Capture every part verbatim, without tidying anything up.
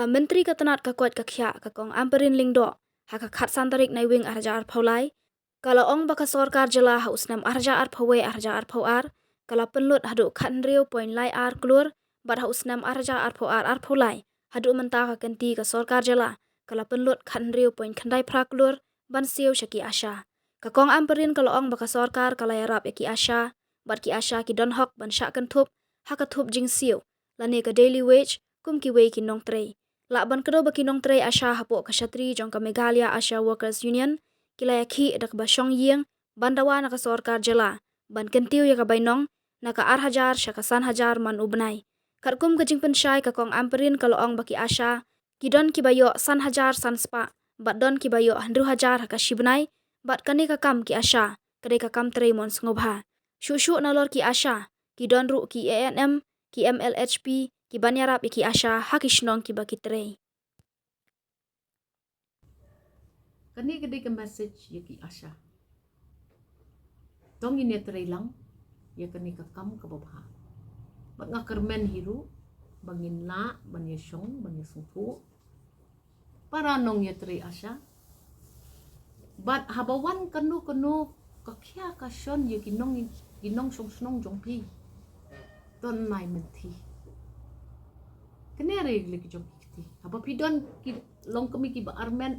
Ka Myntri ka tnat ka koit ka khiah ka Kong Ampareen Lyngdoh ha ka khatsan tarik Naiwieng arhajar arphew lai ka la ong ba ka sorkar jylla ha u snem arhajar arphew wei arhajar arphew ar ka la pynlut haduh khathynriew point lai ar klur bad ha u snem arhajar arphew ar arphew lai haduh mynta ka kynti ka sorkar jylla ka la pynlut khathynriew point khyndai phra klur ban siew sha ki ASHA. Ka Kong Ampareen ka la ong ba ka sorkar ka la ïarap ïa ki ASHA bad ki ASHA ki don hok ban shah kynthup ha ka thup jingsiew lane ka daily wage kum kiwei ki nongtrei. Lah ban kdew ba ki nongtrei ASHA hapoh ka shatri jong ka Meghalaya ASHA Workers Union ki la ïakhih da kaba shong ïing ban dawa na ka sorkar jylla ban kyntiew ïa ka bainong na ka ar hajar sha ka san hajar man u bnai. Katkum ka jingpynshai ka Kong Ampareen ka la ong ba ki ASHA ki don kiba ïoh san hajar san spah bad don kiba ïoh hynriew hajar ha ka shi bnai bad kane ka kam ki ASHA ka dei ka kam trei mon sngewbha. Shuh shuh nalor ki ASHA ki don ruh ki ANM, ki MLHP ki ban ïarap ïa ki ASHA ha ki shnong kiba ki trei. Kane ka dei ka message ïa ki ASHA. To ngin ïa trei lang ïa kane ka kam kaba bha. Bad nga kyrmen hi ruh ba ngin lah ban ïa shong ban ïa sngewthuh para nongïatrei ASHA. Bad haba wan kano kano ka khia ka shon ïa ki nong, ki nongshong shnong jong phi, don lai mynthi. Kane re le ki jong ki kti. Haba phi don ki longkmie kiba armet,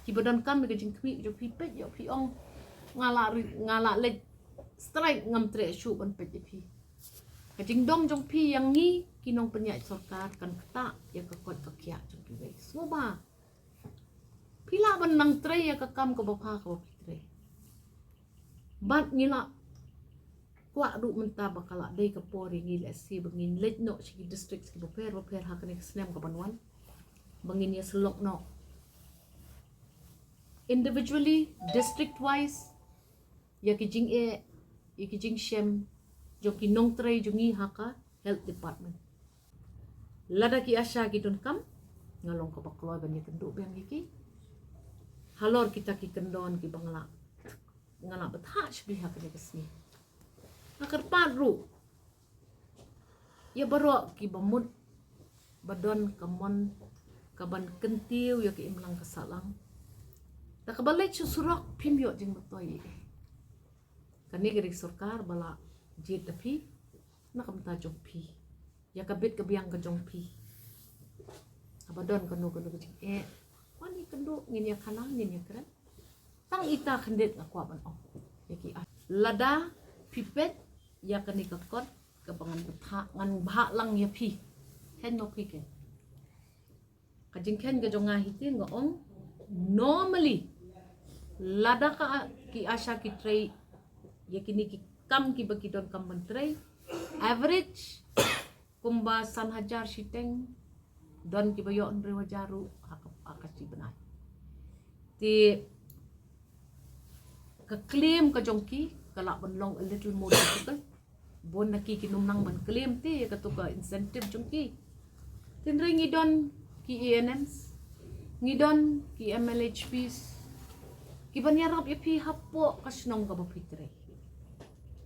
kiba donkam ïa ka jingkhmih jong phi, peit ïa phi ong nga la ri-, nga la leit strike, ngam treh shuh ban peit ïa phi. Ka jingdom jong phi ïa ngi ki nongpynïaid sorkar kan ktah ïa ka koit ka khiah jong kiwei. Sngewbha phi lah ban nang trei ïa ka kam kaba bha kaba phi trei. Bad ngi la kwah ruh mynta ba ka la dei ka por ïa ngi lehse ba ngin leit noh sha ki district kiba pher ba pher ha kane ka snem kaban wan, ba ngin ïa sylok noh individually, district wise, ïa ki jingeh, ïa ki jingshem jong ki nongtrei jong ngi ha ka health department. Lada ki ASHA ki donkam, nga long kaba kloi ban ïakynduh biang ïa ki halor kita ki kyndon kiba nga la, nga la bthah shibun ha kane ka sngi. Nga kyrpad ruh ïa baroh kiba mut ba don ka mon kaban kyntiew ïa ka imlang ka sahlang, da kaba leit sha surok phim ïoh jingmyntoi ei ei. Kane ka dei sorkar ba la jied da phi na ka bynta jong phi, ïa ka bit ka biang ka jong phi. Haba don kano kano ka jingeh, wan ïakynduh, ngin ïakhana, ngin ïakren. Tang ita khyndiat nga kwah ban ong ïa ki ASHA, lada phi peit ïa kane ka kot kaba ngan bthah, ngan bthah lang ïa phi. Khein mo phi khein. Ka jingkhein ka jong nga hi te nga ong, normally lada ka, ki ASHA ki trei ïa kine ki kam kiba ki donkam ban trei, average kumba san hajar shiteng, don kiba ïoh hynriew hajar ruh ha ka, ha ka shi bnai. Te ka claim ka jong ki ka lah ban long a little more difficult. Bun na ki kin ym nang ban claim te ïa kato ka incentive jong ki. Tynrai ngi don ki ANMs, ngi don ki MLHPs kiban ïarap ïa phi hapoh ka shnong kaba phi trei.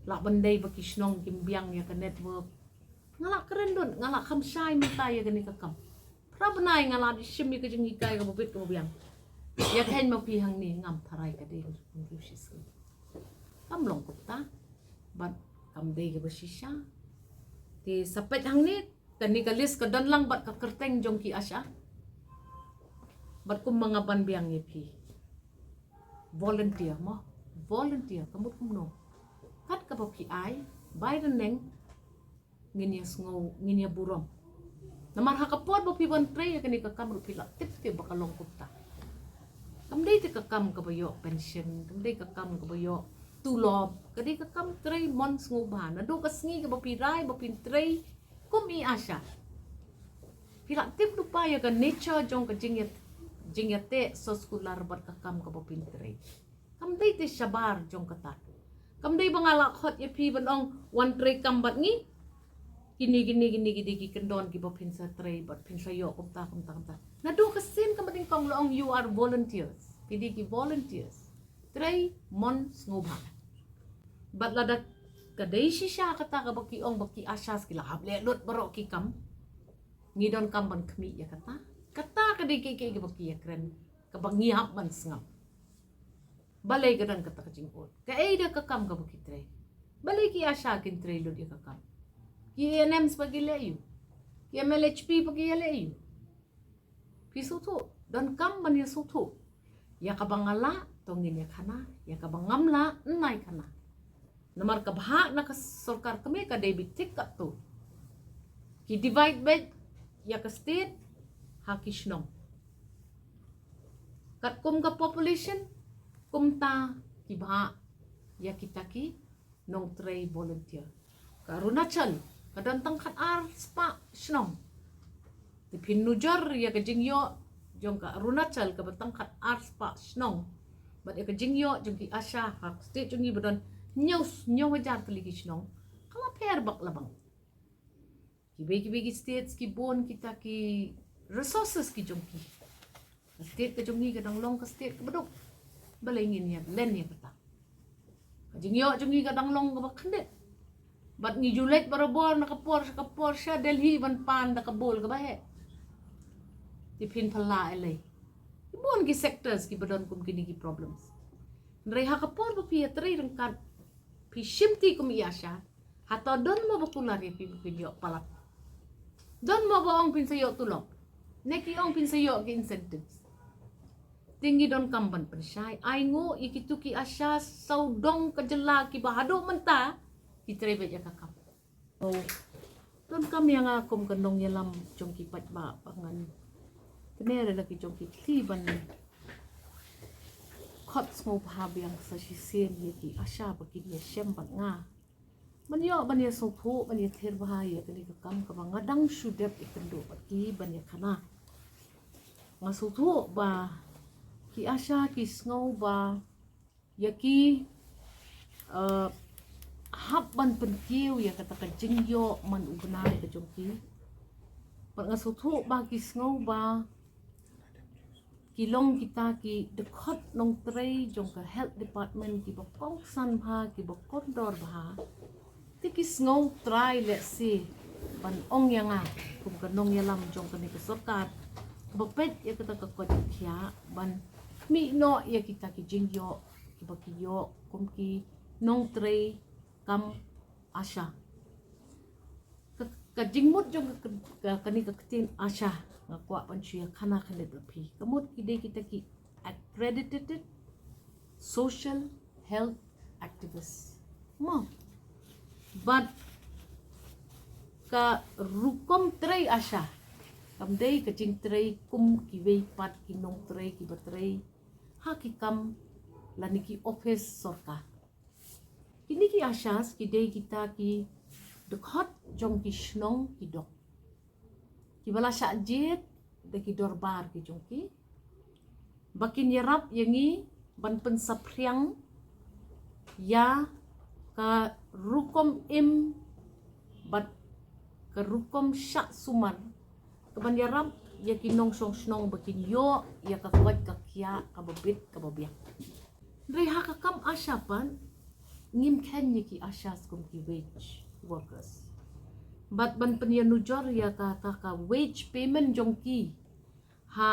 Lah ban dei ba ki shnong kim biang ïa ka network. Nga lah kren don, nga lah kham shai mynta ïa kane ka kam. Phra bnai nga lah shim ïa ka jinghikai kaba bit kaba biang. Ïa khein ma phi hangne, ngam tharai ka dei hynriew shisngi. Kam long kumta bad kam dei kaba shisha. Te sa peit hangne, kane ka list ka don lang bad ka kyrteng jong ki ASHA. Bad kumba nga ban biang ïa phi, volunteer mo, volunteer ka mut kumno? Kat kaba phi ai bai rneng, ngin ïa sngew, ngin ïa burom. Namar ha ka por ba phi wan trei ïa kane ka kam ruh phi lah tip te ba ka long kumta. Kam dei te ka kam kaba ïoh pension, kam dei ka kam kaba ïoh tulop, ka dei ka kam trei mon sngewbha. Naduh ka sngi kaba phi rai ba phin trei kum i ASHA, phi lah tip lypa ïa ka nature jong ka jingïa, jingïateh soskular bad ka kam kaba phin trei. Kam dei te shabar jong kata. Kam dei ba nga lah khot ïa phi ban ong wan trei kam bad ngi. Kine, kine, kine, kine ki kyndon kiba phin sa trei bad phin sa ïoh kumta, kumta, kumta. Naduh ka sien kaba nyngkong la ong you are volunteers. Phi dei ki volunteers. Trei mon sngewbha. Bad lada ka dei shisha kata kaba ki ong ba ki ASHAs ki la hap leh lut baroh ki kam, ngi donkam ban khmih ïa kata. Ka dei kiei kiei kiba ki ïakren, kaba ngi hap ban sngap. Balei ka don kata ka jingud? Kaei da ka kam kaba ki trei? Balei ki ASHA kin trei lut ïa ka kam? Ki ANMs ba ki leh ïa u? Ki MLHP ba ki ïaleh ïa u? Phi sngewthuh, donkam ban ïa sngewthuh. Ïa kaba nga lah to ngin ïa khana, ïa kaba ngam lah yn ai khana. Namar ka bhah na ka sorkar kmie ka dei beit thik katto. Ki divide beit ïa ka state ha ki shnong. Katkum ka population, kumta ki bhah ïa kita ki nongtrei volunteer. Ka Arunachal ka don tang khat ar spah shnong. Te phin nujor ïa ka jingïoh jong ka Arunachal kaba tang khat ar spah shnong bad ïa ka jingïoh jong ki ASHA ha state jong ngi ba don hynñiew, hynñiew hajar tylli ki shnong, ka la pher bak la bang. Kiwei kiwei ki states ki bun kita ki resources ki jong ki. Ka state ka jong ngi ka dang long ka state kaba duk. Balei ngin ïa len ïa kata? Ka jingïoh jong ngi ka dang long kaba khyndiat. Bad ngi ju leit barabor na ka por sha ka por, sha Delhi ban pan da ka bol kaba heh. Te phin phylla ïalei? Ki bun ki sectors kiba don kum kine ki problems. Hynrei ha ka por ba phi ïatrei ryngkat, phi shimti kum i ASHA, hato don mo ba kular ïa phi ba phin ïoh palat? Don mo ba ong phin sa ïoh tulop? Ne ki ong phin sa ïoh ki incentives? Te ngi donkam ban pynshai, ainguh ïa kito ki ASHA sawdong ka jylla kiba haduh mynta ki trei beit ïa ka kam. Donkam ïa nga kum ka nongïalam jong ki paidbah ba ngan kner ïa la ki jong ki kti ban khot sngewbha biang sa shisien ïa ki ASHA ba kin ïashem bad nga ban ïoh ban ïasngewthuh, ban ïathir bha ïa kane ka kam kaba nga dang shu dep ïakynduh bad ki ban ïakhana. Nga sngewthuh ba ki ASHA ki sngew ba ïa ki, eh, hap ban pynkiew ïa kata ka jingïoh man u bnai ka jong ki. Bad nga sngewthuh ba ki sngew ba ki long kita ki dkhot nongtrei jong ka health department kiba kongsan bha, kiba kordor bha. Te ki sngew trai lehse ban ong ïa nga kum ka nongïalam jong kane ka sorkar ba peit ïa kata ka koit ka khiah ban mih noh ïa kita ki jingïoh kiba ki ïoh kum ki nongtrei kam ASHA. Ka, ka jingmut jong ka, ka, kane ka ktien ASHA nga kwah ban shu ïa khana khyndiat bad phi. Ka mut ki dei kita ki accredited social health activist. Mo. Bad ka rukom trei ASHA kam dei ka jingtrei kum kiwei pat ki nongtrei kiba trei ha ki kam lane ki office sorkar. Kine ki ASHAs ki dei kita ki dkhot jong ki shnong ki dong kiba la shah jied da ki dorbar ki jong ki ba kin ïarap ïa ngi ban pynsaphriang ïa ka rukom im bad ka rukom shah sumar kaban ïarap ïa ki nongshong shnong ba kin ïoh ïa ka koit ka khiah kaba bit kaba biang. Hynrei ha ka kam ASHA pat ngim kheiñ ïa ki ASHAs kum ki wage workers. Bad ban pynïanujor ïa ka, ka, ka wage payment jong ki ha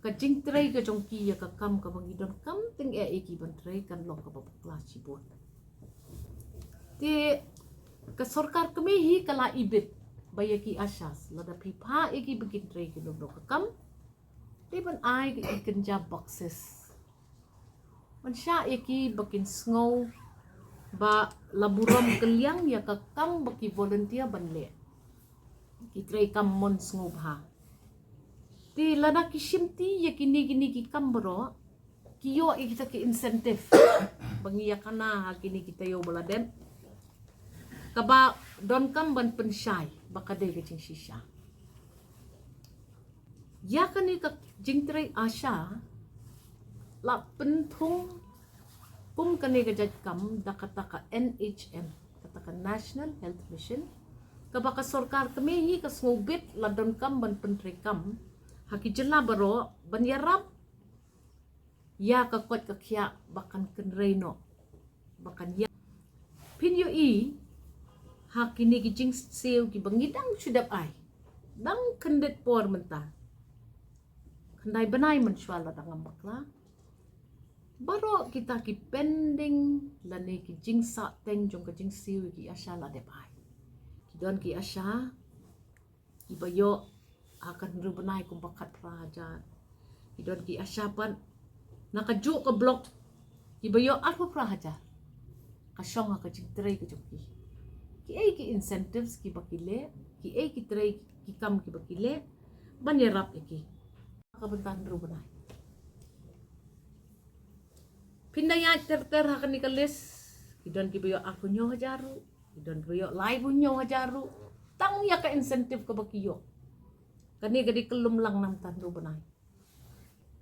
ka jingtrei ka jong ki ïa ka kam kaba ngi donkam tyngeh ïa ki ban trei kan long kaba bakla shibun. Te ka sorkar kmie hi ka la ibit ba ïa ki ASHAs lada phi phah ïa ki ba kin trei ki nongdong ka kam. Te ban ai ki kynja boxes ban shah ïa ki ba kin sngew ba la burom kylliang ïa ka kam ba ki volunteer ban leh. Ki trei kam mon sngewbha. Te lada ki shimti ïa kine kine ki kam baroh ki ïoh ïa kita ki incentive ba ngi ïa khana ha kine kita ïew ba la dep kaba donkam ban pynshai ba ka dei ka jingshisha. Ïa kane ka jingtrei ASHA la pynthung kum kane ka jait kam da kata ka N H M, kata ka National Health Mission, kaba ka sorkar kmie hi ka sngewbit la donkam ban pyntrei kam ha ki jylla baroh ban ïarap ïa ka koit ka khiah ba kan kynrei noh ba kan ïa. Phin ïohi ha kine ki jingsiew kiba ngi dang shu dep ai dang khyndiat por mynta. Khyndai bnai mynshuwa lada ngam bakla, baroh kita ki pending lane ki jingsahteng jong ka jingsiew ïa ki ASHA la dep ai. Ki don ki ASHA kiba ïoh ha ka hynriew bnai kumba khatphra hajar. Ki don ki ASHA pat na kajuh ka block kiba ïoh arphew phra hajar. Ka shong ha ka jingtrei ka jong ki. Kiei ki incentives kiba ki leh, kiei ki trei ki kam kiba ki leh ban ïarap ïa ki ha ka bynta hynriew bnai? Phin da ïaid ter ter ha kane ka list. Ki don kiba ïoh arphew hynñiew hajar ruh, ki don kiba ïoh laiphew hynñiew hajar ruh. Tang ïa ka incentive kaba ki ïoh. Kane ka dei ka lumlang na ka bynta hynriew bnai.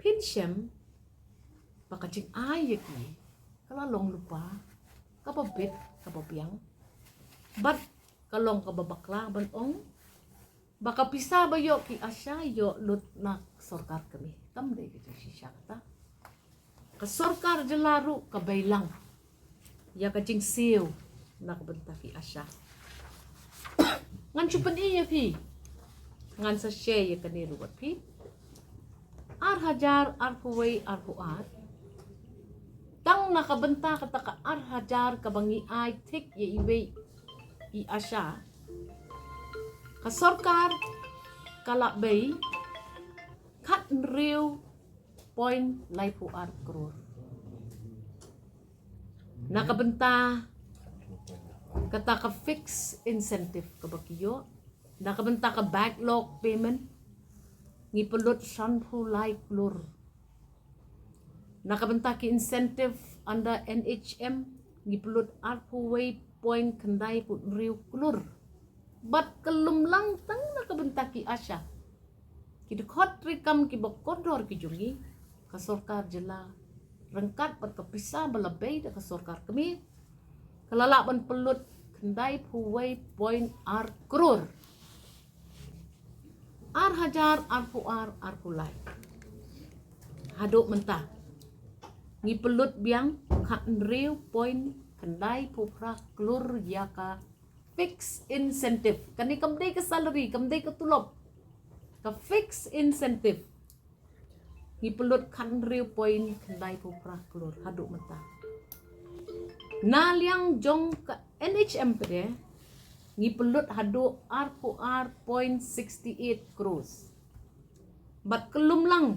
Phin shem ba ka jingai ïa ki ka la long lypa kaba bit kaba biang. Bad ka long kaba bakla ban ong ba ka pisa ba ïoh ki ASHA ïoh lut na sorkar kmie. Kam dei ka jingshisha kata. Ka sorkar jylla ruh ka beilang ïa ka jingsiew na ka bynta ki ASHA. Ngan shu pyni ïa phi, ngan sa share ïa kane ruh bad phi. Ar hajar arphew wei arphew ar, tang na ka bynta kata ka ar hajar kaba ngi ai thik ïa iwei i ASHA, ka sorkar ka la bei khathynriew point laiphew ar klur. Na ka bynta kata ka fixed incentive kaba ki ïoh, na ka bynta ka backlog payment, ngi pynlut sanphew lai klur. Na ka bynta ki incentive under N H M, ngi pynlut arphew wei point khyndaiphew hynriew klur. Bad ka lumlang tang na ka bynta ki ASHA, ki dkhot treikam kiba kordor ki jong ngi, ka sorkar jylla ryngkat bad ka pisa ba la bei da ka sorkar kmie, ka la lah ban pynlut khyndaiphew wei point ar klur. Ar hajar arphew ar arphew lai haduh mynta, ngi pynlut biang khathynriew point khyndaiphew phra klur ïa ka fixed incentive. Kane kam dei ka salary, kam dei ka tulop. Ka fixed incentive, ngi pynlut khathynriew point khyndaiphew phra klur haduh mynta. Na liang jong ka N H M pat de, ngi pynlut haduh arphew ar point sixty eight crores. Bad ka lumlang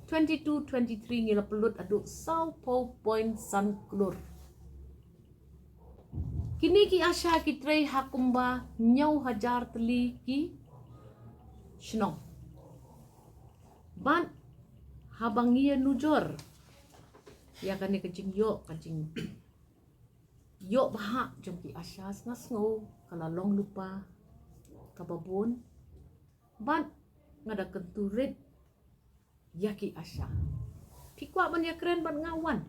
twenty two twenty three ngi la pynlut haduh sawphew point san klur. Kine ki ASHA ki trei ha kumba hynñiew hajar tylli ki shnong. Bad haba ngi ïa nujor ïa kane ka jingïoh, ka jingïoh bha jong ki ASHA, nga sngew ka la long lypa kaba bun. Bad nga da kyntu rit ïa ki ASHA. Phi kwah ban ïakren bad nga, wan.